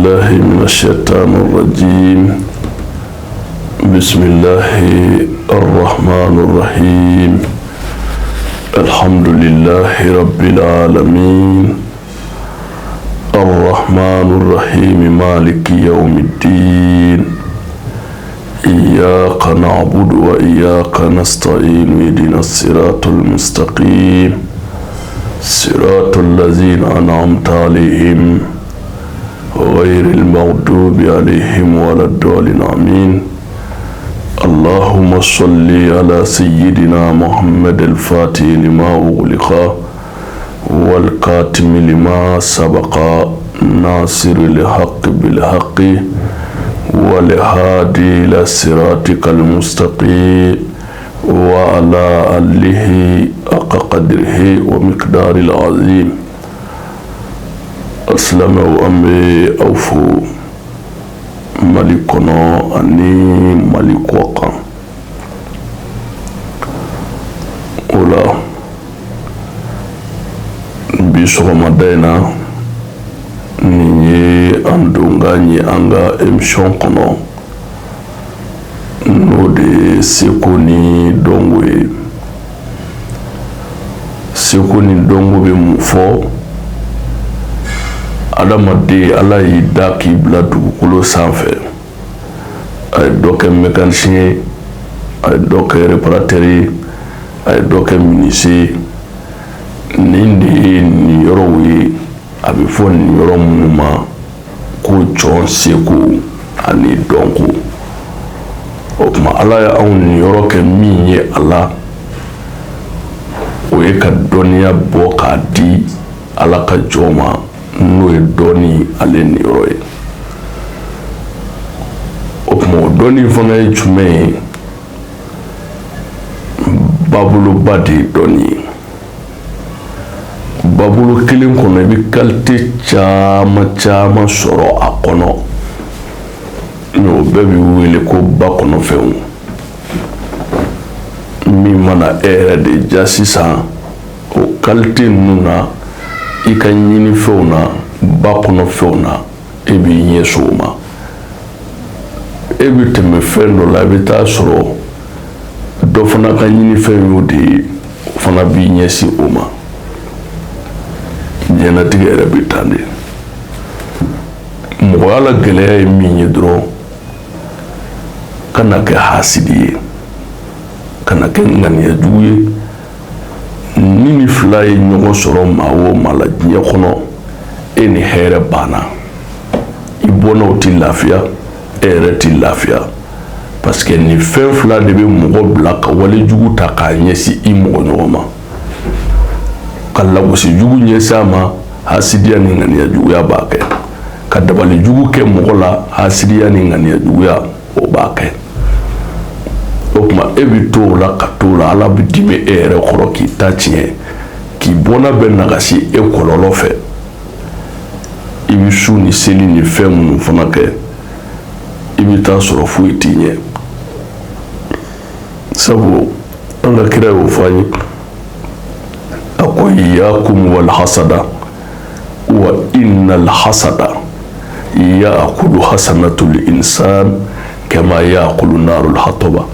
بالله من الشيطان الرجيم بسم الله الرحمن الرحيم الحمد لله رب العالمين الرحمن الرحيم مالك يوم الدين إياك نعبد وإياك نستعين اهدنا الصراط المستقيم صراط الذين أنعمت عليهم غير المغضوب عليهم ولا الضالين آمين اللهم صل على سيدنا محمد الفاتح لما أغلق والكاتم لما سبق ناصر الحق بالحق والهادي إلى صراطك المستقيم وعلى آله حق قدره ومقدار العظيم Silamɛw, an bɛ aw fo Mali kɔnɔ ani Mali kɔ kan. O la, bi sɔgɔmada in na, nin ye an donkan ye an ka émission kɔnɔ, n'o de ye seko ni dɔnko ye. Seko ni dɔnko bɛ mun fɔ? Adamaden, Ala y'i da k'i bila dugukolo sanfɛ. A ye dɔ kɛ mécanicien ye, a ye dɔ kɛ réparateur ye, a ye dɔ kɛ menuisier. Nin de ye nin yɔrɔw ye. A bɛ fɔ nin yɔrɔ minnu ma ko jɔn seko ani dɔnko. O tuma, Ala ye anw nin yɔrɔ kɛ min ye a la, o ye ka dɔnniya bɔ k'a di Ala ka jɔn ma, n'o ye dɔnni ale niyɔrɔ ye. O tuma, o dɔnni fana ye jumɛn ye? Baboloba de ye dɔnni ye. Babolo kelen kɔnɔ, i bɛ qualité caman caman sɔrɔ a kɔnɔ, mais o bɛɛ bɛ wele ko ba kɔnɔfɛnw. Min mana e yɛrɛ de ja sisan, o qualité ninnu na, i ka ɲinifɛnw na, ba kɔnɔfɛnw na, e b'i ɲɛsin o ma. E bɛ tɛmɛ fɛn dɔ la, i bɛ taa sɔrɔ dɔ fana ka ɲinifɛn y'o de ye, o fana b'i ɲɛsin o ma. Diɲɛlatigɛ yɛrɛ bɛ tan de. Mɔgɔya la, gɛlɛya ye min ye dɔrɔn, kana kɛ hasidi ye, kana kɛ ŋaniya jugu ye. Ni ni fila ye ɲɔgɔn sɔrɔ maa o maa la diɲɛ kɔnɔ, e ni hɛrɛ banna. I bɔnnaw tɛ lafiya, e yɛrɛ tɛ lafiya, parce que nin fɛn fila de bɛ mɔgɔ bila ka wale jugu ta k'a ɲɛsin i mɔgɔ ɲɔgɔn ma, ka lagosi jugu ɲɛsin a ma. Hasidiya ni ŋaniya juguya b'a kɛ. Ka dabali jugu kɛ mɔgɔ la, hasidiya ni ŋaniya juguya, o b'a kɛ. O tuma, e bɛ to o la ka to o la, Ala bɛ dimi e yɛrɛ kɔrɔ k'i ta tiɲɛ, k'i bɔnna bɛ nagasi e kɔlɔlɔ fɛ. I bɛ su ni seli ni fɛn minnu fana kɛ, i bɛ taa sɔrɔ foyi t'i ɲɛ, sabu an ka kira y'o fɔ an ye. A ko: iyakum wal hasada wa innal hasada yaakulu hasanatul insan kama yaakulu narul hataba.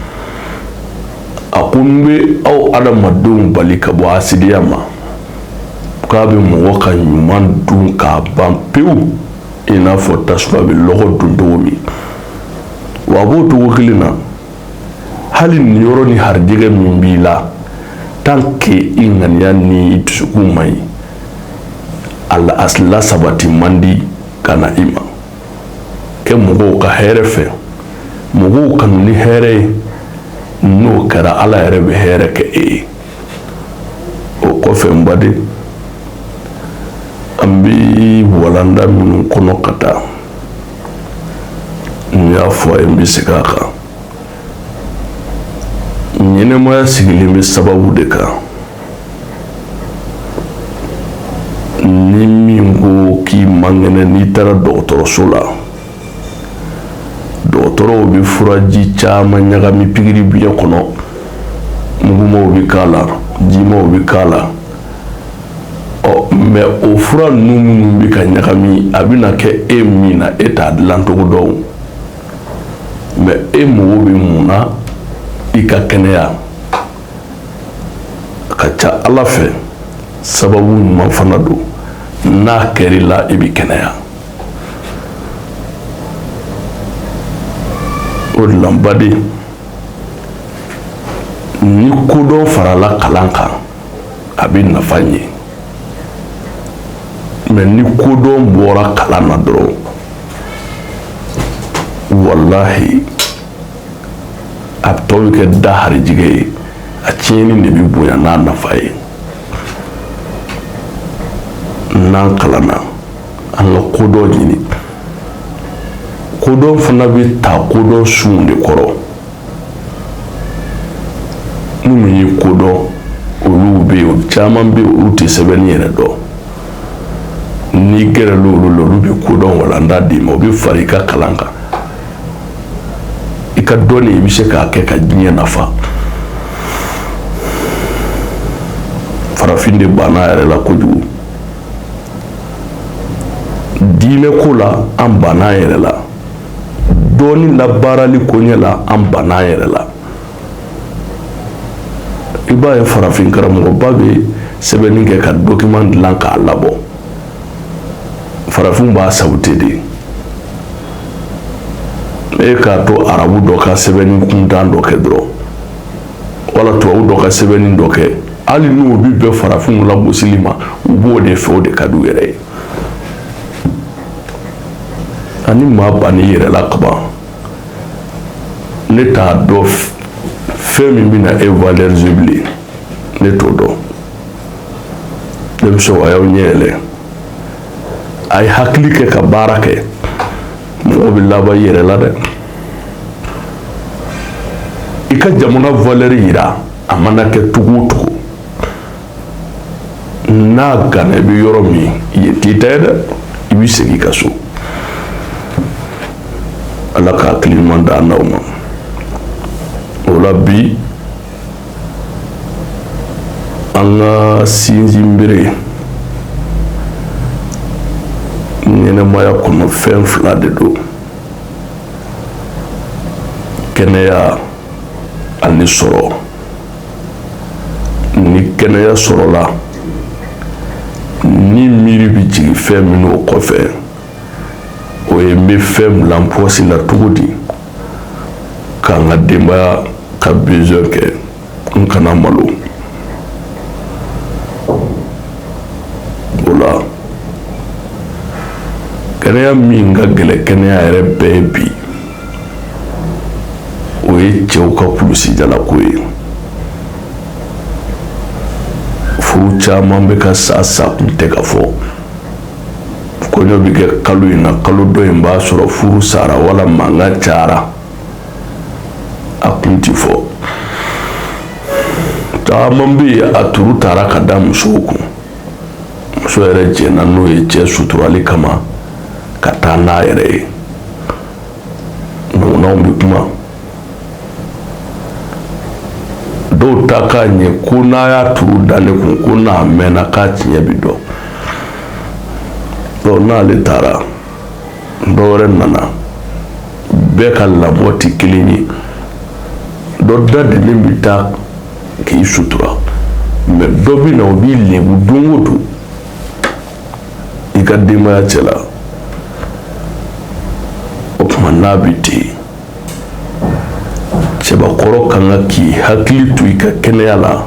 A ko n bɛ aw adamadenw bali ka bɔ hasidiya ma, k'a bɛ mɔgɔ ka ɲuman dun k'a ban pewu, i n'a fɔ tasuma bɛ lɔgɔ dun cogo min. Wa a b'o cogo kelen na, hali nin yɔrɔ ni harijɛgɛ min b'i la, tant que i ŋaniya ni i dusukun man ɲi, a lasabati man di ka na i ma. Kɛ mɔgɔw ka hɛrɛ fɛ, mɔgɔw kanu ni hɛrɛ ye. N'o kɛra, Ala yɛrɛ bɛ hɛrɛ kɛ e ye. O kɔfɛ, n baden, an bɛ walanda minnu kɔnɔ ka taa, n y'a fɔ a ye, n bɛ segin a kan: ɲɛnɛmaya sigilen bɛ sababu de kan. Ni min ko k'i man kɛnɛ, n'i taara dɔgɔtɔrɔso la, dɔgɔtɔrɔw bɛ furaji caman ɲagami pikiri biɲɛ kɔnɔ. Mugumaw bɛ k'a la, jimaw bɛ k'a la. Ɔ, Mais o fura ninnu minnu bɛ ka ɲagami, a bɛna kɛ e min na, e t'a dilancogo dɔn. Mais e mago bɛ mun na? I ka kɛnɛya. A ka ca Ala fɛ, sababu ɲuman fana don, n'a kɛr'i la, i bɛ kɛnɛya. O de la, n baden, ni kodɔn farala kalan kan, a bɛ nafa ɲɛ. Mais ni kodɔn bɔra kalan na dɔrɔn, walahi, a tɔ bɛ kɛ da harijigɛ ye. A tiɲɛni de bɛ bonya n'a nafa ye. N'an kalanna, an ka kodɔn ɲini. Kodɔn fana bɛ ta kodɔn sunw de kɔrɔ. Minnu ye kodɔn, olu bɛ yen, caman bɛ yen, olu tɛ sɛbɛnni yɛrɛ dɔn. N'i gɛrɛla olu la, olu bɛ kodɔn walanda d'i ma, o bɛ fara i ka kalan kan. I ka dɔnni, i bɛ se k'a kɛ ka diɲɛ nafa. Farafin de banna a yɛrɛ la kojugu diinɛ ko la, an banna an yɛrɛ la dɔnni labaarali koɲɛ la, an banna an yɛrɛ la. I b'a ye, farafin karamɔgɔba bɛ sɛbɛnni kɛ ka document dilan k'a labɔ, farafinw b'a saboter de. E k'a to arabu dɔ ka sɛbɛnni kuntan dɔ kɛ dɔrɔn, wala tubabu dɔ ka sɛbɛnni dɔ kɛ, hali n'o bɛ bɛn farafinw lagosili ma, u b'o de fɛ, o de ka di u yɛrɛ ye. Ani maa bann'i yɛrɛ la kaban, ne t'a dɔn fɛn min bɛna e valoriser bilen, ne t'o dɔn. Denmisɛnw, a y'aw ɲɛ yɛlɛ, a ye hakili kɛ ka baara kɛ. Mɔgɔ bɛ laban i yɛrɛ la dɛ. I ka jamana valeur yira, a mana kɛ cogo o cogo, n'a ganna, i bɛ yɔrɔ min, yen t'i ta ye dɛ, i bɛ segin i ka so. Ala ka hakili ɲuman d'an n'aw ma. O la bi, an ka sinsinbere ɲɛnɛmaya kɔnɔ, fɛn fila de don: kɛnɛya ani sɔrɔ. Ni kɛnɛya sɔrɔla, ni miiri bɛ jigin fɛn min o kɔfɛ, o ye n bɛ fɛn bila n pɔsi la cogo di k'an ka denbaya ka besoin kɛ, n kana malo. O la, kɛnɛya min ka gɛlɛn kɛnɛya yɛrɛ bɛɛ ye bi, o ye cɛw ka kulusijalako ye. Furu caman bɛ ka sa, sa kun tɛ ka fɔ. Kɔɲɔ bɛ kɛ kalo in na, kalo dɔ in b'a sɔrɔ furu sara wala mankan cayara, a kun ti fɔ. Caman bɛ yen, a turu taara ka da musow kun. Muso yɛrɛ jɛnna n'o ye cɛ suturali kama ka taa n'a yɛrɛ ye. Ɲɔgɔnnaw bɛ kuma. Dɔw ta k'a ɲɛ ko n'a y'a turu da ne kun, ko n'a mɛnna, k'a tiɲɛ bi dɔn. Donc n'ale taara, dɔ wɛrɛ nana. Bɛɛ ka lamɔ tɛ kelen ye. Dɔ da delen bɛ taa k'i sutura, mais dɔ bɛ na, o b'i lebu don o don i ka denbaya cɛ la. O tuma, n'a bɛ ten, cɛbakɔrɔ kan ka k'i hakili to i ka kɛnɛya la,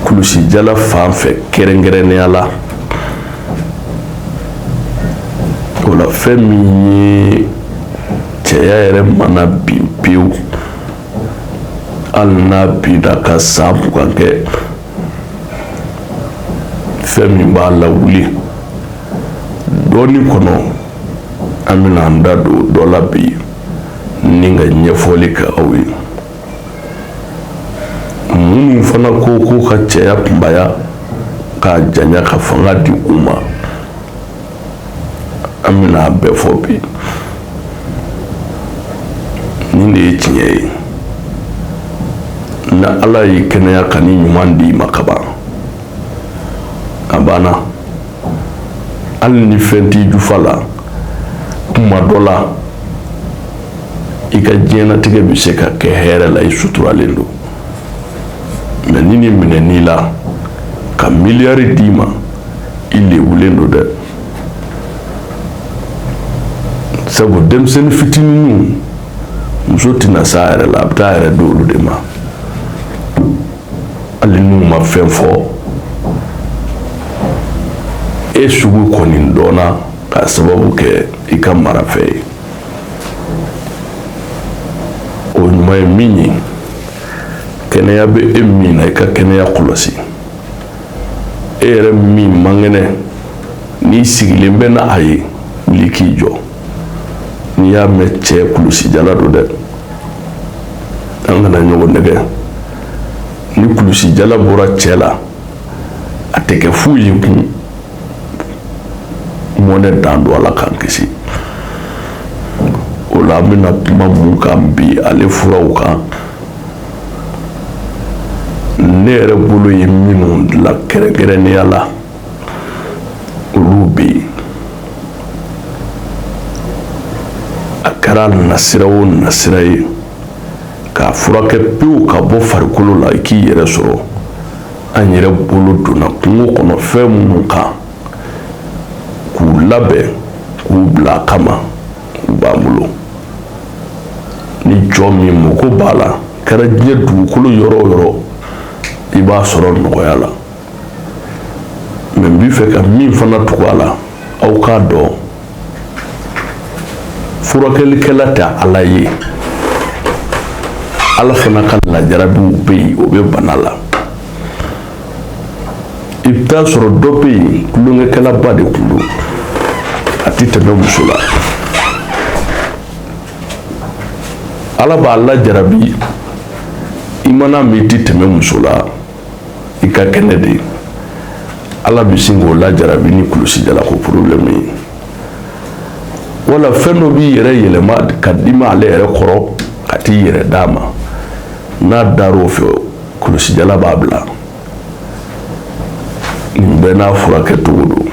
kulusijala fan fɛ kɛrɛnkɛrɛnnenya la. O la, fɛn min ye cɛya yɛrɛ mana bin pewu, hali n'a binna ka san 20 kɛ, fɛn min b'a lawuli dɔɔni kɔnɔ, an bɛna an da don dɔ la bi ni ka ɲɛfɔli kɛ aw ye. Minnu fana ko ko ka cɛya kunbaya, k'a janya, ka fanga di u ma, an bɛna a bɛɛ fɔ bi. Nin de ye tiɲɛ ye. Ni Ala y'i kɛnɛya ka ni ɲuman d'i ma kaban, A banna. Hali ni fɛn t'i jufa la, kuma dɔ la i ka diɲɛnatigɛ bɛ se ka kɛ hɛrɛ la, i suturalen don. Mɛ ni nin minɛn'i la ka miliyari d'i ma, i lebulen don dɛ. Sabu denmisɛnnin fitininw, muso tɛna s'a yɛrɛ la, a bɛ taa a yɛrɛ di olu de ma. Hali n'u ma fɛn fɔ, e sugu kɔni dɔnna k'a sababu kɛ i ka marafɛ ye. O ɲuman ye min ye, kɛnɛya bɛ e min na, i ka kɛnɛya kɔlɔsi. E yɛrɛ min man kɛnɛ, n'i sigilen bɛ n'a ye, wuli k'i jɔ. N'i y'a mɛn cɛ kulusijala don dɛ, an kana ɲɔgɔn nɛgɛ. Ni kulusijala bɔra cɛ la, a tɛ kɛ foyi ye kun. Mɔnɛ dan don, Ala k'an kisi o la. An bɛna kuma mun kan bi, ale furaw kan, ne yɛrɛ bolo ye minnu dilan kɛrɛnkɛrɛnnenya la, olu bɛ yen. A kɛra nasira o nasira ye, k'a furakɛ pewu ka bɔ farikolo la, i k'i yɛrɛ sɔrɔ. An yɛrɛ bolo donna kungo kɔnɔ fɛn minnu kan k'u labɛn k'u bila a kama, u b'an bolo. Ni jɔn min mako b'a la, kɛra diɲɛ dugukolo yɔrɔ o yɔrɔ, i b'a sɔrɔ nɔgɔya la. Mɛ n b'i fɛ ka min fana tugu a la, aw k'a dɔn, furakɛlikɛla tɛ Ala ye. Ala fana ka lajarabiw bɛ yen, o bɛ bana la. I bɛ taa sɔrɔ dɔ bɛ yen, tulonkɛkɛlaba de tun don, a tɛ tɛmɛ muso la. Ala b'a lajarabi, i mana min, i tɛ tɛmɛ muso la, i ka kɛnɛ de. Ala bɛ sin k'o lajarabi ni kulusijala ko problème ye, wala fɛn dɔ b'i yɛrɛ yɛlɛma ka d'i ma ale yɛrɛ kɔrɔ, ka t'i yɛrɛ d'a ma. N'a dar'o fɛ, kulusijala b'a bila. Nin bɛɛ n'a furakɛ cogo don.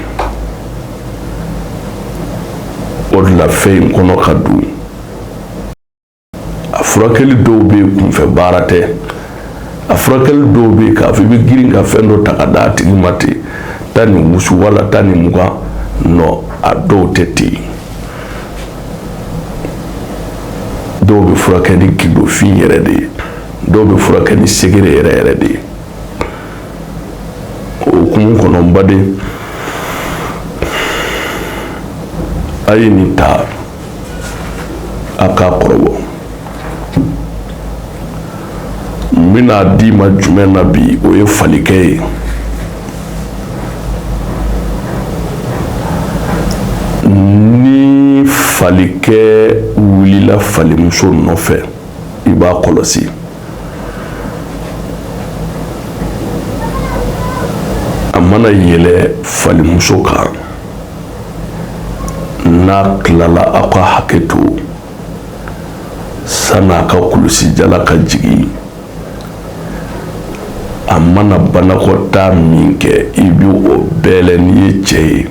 O de la fɛn in kɔnɔ ka dun. A furakɛli dɔw bɛ yen, kunfɛ baara tɛ. A furakɛli dɔw bɛ yen, k'a fɔ i bɛ girin ka fɛn dɔ ta ka d'a tigi ma ten, taa nin wusu wala taa nin mugan nɔ, a dɔw tɛ ten. Dɔw bɛ furakɛ ni gindofin yɛrɛ de ye, dɔw bɛ furakɛ ni segere yɛrɛ yɛrɛ de ye. O hukumu kɔnɔ, n baden, a ye nin ta, a k'a kɔrɔbɔ. N bɛna d'i ma jumɛn na bi? O ye falikɛ ye. Ni falikɛ wulila falimuso nɔfɛ, i b'a kɔlɔsi. A mana yɛlɛ falimuso kan, n'a tilala, aw ka hakɛ to, san'a ka kulusijala ka jigin, a mana banakɔtaa min kɛ, i bɛ o bɛɛ lɛ. N'i ye cɛ ye,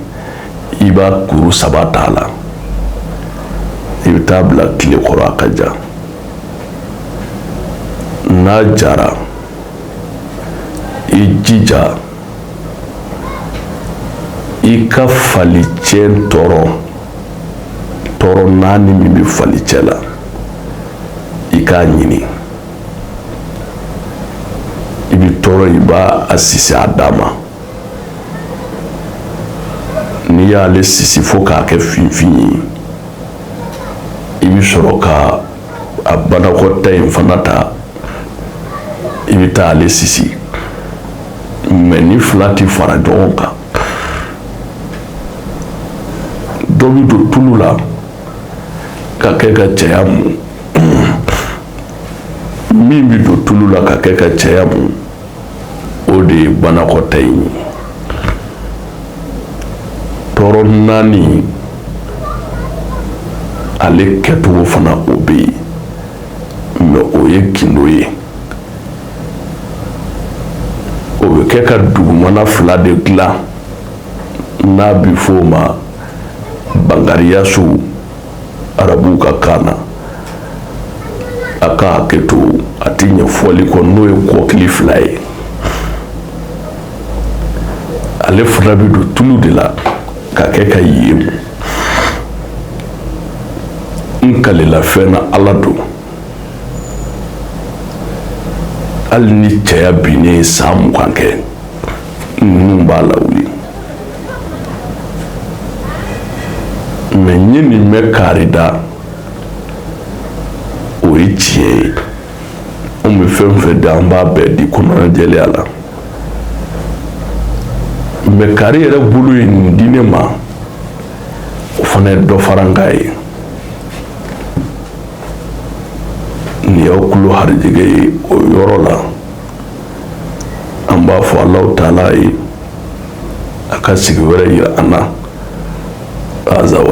i b'a kuru saba t'a la, i bɛ taa bila tile kɔrɔ, a ka ja. N'a jara, i jija i ka falicɛ tɔɔrɔ tɔɔrɔ naani min bɛ falicɛ la, i k'a ɲini. I bɛ tɔɔrɔ, i b'a a sisi a dan ma. N'i y'ale sisi fo k'a kɛ finfin ye, i bɛ sɔrɔ ka a banakɔta in fana ta, i bɛ taa ale sisi. Mɛ ni fila tɛ fara ɲɔgɔn kan, dɔ bɛ don tulu la ka kɛ ka cɛya mun. Min bɛ don tulu la ka kɛ ka cɛya mun, o de ye banakɔta in ye. Tɔɔrɔ naani, ale kɛcogo fana o bɛ yen, mɛ o ye gindo ye. O bɛ kɛ ka dugumana fila de dilan. N'a bɛ fɔ o ma bangariyaso arabuw ka kan na. A ka hakɛ to, a tɛ ɲɛ fɔli kɔ. N'o ye kɔkili fila ye, ale fana bɛ don tulu de la ka kɛ ka yen. N kalila fɛn na, Ala don. Hali ni cɛya binnen ye san 20 kɛ, ninnu b'a lawuli. Mɛ n ye nin mɛn kaari da, o ye tiɲɛ ye. Anw bɛ fɛn fɛn di, an b'a bɛɛ di kɔnɔnajɛlenya la. Mɛ kaari yɛrɛ bolo ye nin di ne ma, o fana ye dɔ fara n kan ye. Nin y'aw tulo harijɛgɛ ye o yɔrɔ la. An b'a fɔ Alahu taala ye, a ka sigi wɛrɛ yira an na. Aza.